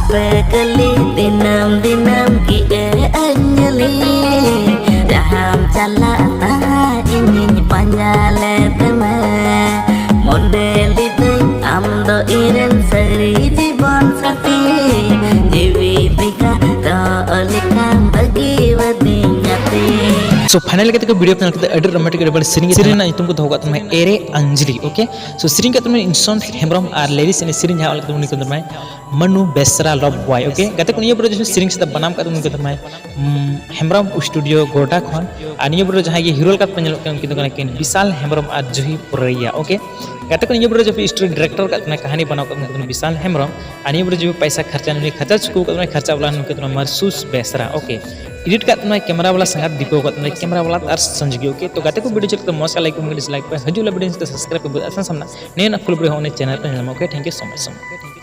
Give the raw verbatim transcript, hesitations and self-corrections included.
ᱯᱮ ᱠᱟᱹᱞᱤ ᱫᱤᱱᱟᱹᱢ ᱫᱤᱱᱟᱹᱢ ᱠᱤ ᱮ ᱟᱹᱧᱡᱚᱞᱤ, ᱡᱟᱦᱟᱸᱢ ᱪᱟᱞᱟᱜ ᱛᱟᱦᱟᱸ ᱤᱧᱤᱧ ᱯᱟᱸᱡᱟ ᱞᱮᱫ ᱢᱮ᱾ ᱢᱚᱱᱮ ᱞᱤᱫᱟᱹᱧ ᱟᱢ ᱫᱚ ᱤᱧᱨᱮᱱ ᱥᱟᱹᱨᱤ ᱡᱤᱵᱚᱱ ᱥᱟᱛᱷᱤ, ᱡᱤᱣᱤ ᱵᱮᱜᱟ ᱫᱚ ᱞᱮᱠᱟᱢ ᱵᱟᱹᱜᱤᱣᱟᱫᱤᱧ ᱜᱟᱛᱮ᱾ So finally ᱜᱟᱛᱮ ᱠᱚ, video ᱯᱮ ᱧᱮᱞ ᱠᱮᱫᱟ, ᱟᱹᱰᱤ romantic, ᱟᱹᱰᱤ ᱵᱟᱹᱲᱤᱡ ᱥᱮᱨᱮᱧ, ᱥᱮᱨᱮᱧ ᱨᱮᱱᱟᱜ ᱧᱩᱛᱩᱢ ᱠᱚ ᱫᱚᱦᱚ ᱠᱟᱜ ᱛᱟᱵᱚᱱᱟ ᱮᱨᱮ ᱟᱧᱡᱞᱤ, okay? So ᱥᱮᱨᱮᱧ ᱠᱟᱜ ᱛᱟᱵᱚᱱᱟ ᱤᱱᱥᱚᱱ ᱦᱮᱢᱵᱨᱚᱢ ᱟᱨ lyrics ᱮᱱᱮᱡ ᱥᱮᱨᱮᱧ ᱡᱟᱦᱟᱸ ᱚᱞ ᱠᱟᱛᱮ ᱩᱱᱤ ᱠᱚ ᱛᱟᱵᱚᱱᱟ ᱢᱟᱱᱩ ᱵᱮᱥᱨᱟ love boy, okay? ᱜᱟᱛᱮ ᱠᱚ, ᱱᱤᱭᱟᱹ ᱯᱚᱨᱮ ᱡᱟᱦᱟᱸ ᱥᱮᱨᱮᱧ ᱥᱮᱫ ᱵᱟᱱᱟᱢ ᱠᱟᱜ ᱛᱟᱵᱚᱱᱟ ᱩᱱᱤ ᱠᱚ ᱛᱟᱵᱚᱱᱟ ᱦᱮᱢᱵᱨᱚᱢ studio ᱜᱚᱰᱟ ᱠᱷᱚᱱ᱾ ᱟᱨ ᱱᱤᱭᱟᱹ ᱯᱚᱨᱮ ᱡᱟᱦᱟᱸᱭ ᱜᱮ hero ᱞᱮᱠᱟ ᱯᱮ ᱧᱮᱞᱚᱜ ᱠᱟᱱᱟ ᱩᱱᱠᱤᱱ ᱫᱚ ᱠᱟᱱᱟ ᱠᱤᱱ ᱵᱤᱥᱟᱞ ᱦᱮᱢᱵᱨᱚᱢ ᱟᱨ ᱡᱩᱦᱤ ᱯᱩᱨᱟᱹᱭᱟ, okay? ᱜᱟᱛᱮ ᱠᱚ, ᱱᱤᱭᱟᱹ ᱯᱚᱨᱮ ᱡᱟᱦᱟᱸ story director ᱠᱟᱜ ᱛᱟᱵᱚᱱᱟ, ᱠᱟᱹᱦᱱᱤ ᱵᱟᱱᱟᱣ ᱠᱟᱜ ᱛᱟᱵᱚᱱᱟ ᱩᱱᱠᱤᱱ ᱫᱚ ᱵᱤᱥᱟᱞ ᱦᱮᱢᱵᱨᱚᱢ᱾ ᱟᱨ ᱱᱤᱭᱟᱹ ᱯᱚᱨᱮ ᱡᱟᱦᱟᱸ ᱯᱚᱭᱥᱟ ᱠᱷᱚᱨᱪᱟ, ᱱᱩᱭ ᱠᱷᱚᱨᱪᱟ ᱪᱩᱠᱟᱹᱣ ᱠᱟᱜ ᱛᱟᱵᱚᱱᱟ, ᱠᱷᱚᱨᱪᱟ ᱵᱟᱞᱟ ᱱᱩᱠᱤᱱ ᱫᱚ ᱢᱟᱨᱥᱩᱥ ᱵᱮᱥᱨᱟ, okay? Edit ᱠᱟᱜ ᱛᱟᱵᱚᱱᱟ camera ᱵᱟᱞᱟ ᱥᱟᱸᱜᱟᱛ ᱫᱤᱯᱚᱠ ᱠᱟᱜ ᱛᱟᱵᱚᱱᱟ camera ᱵᱟᱞᱟ ᱟᱨ ᱥᱚᱧᱡᱤᱵᱤ, okay? ᱛᱚ ᱜᱟᱛᱮ ᱠᱚ, video ᱪᱮᱫ ᱞᱮᱠᱟ ᱢᱚᱡᱽ ᱠᱟ like ᱠᱚ, dislike ᱯᱮ, ᱦᱤᱡᱩᱜ ᱞᱟ video ᱥᱟᱵᱥᱠᱨᱟᱭᱤᱵ ᱯᱮ, ᱟᱥᱟᱱ ᱥᱟᱢᱱᱟ ᱱᱤᱭᱟᱹ ᱱᱟᱜ full video ᱦᱚᱸ ᱩᱱᱤ channel ᱨᱮ ᱧᱮᱞ ᱧᱟᱢᱚᱜ, okay? Thank you so much, so much.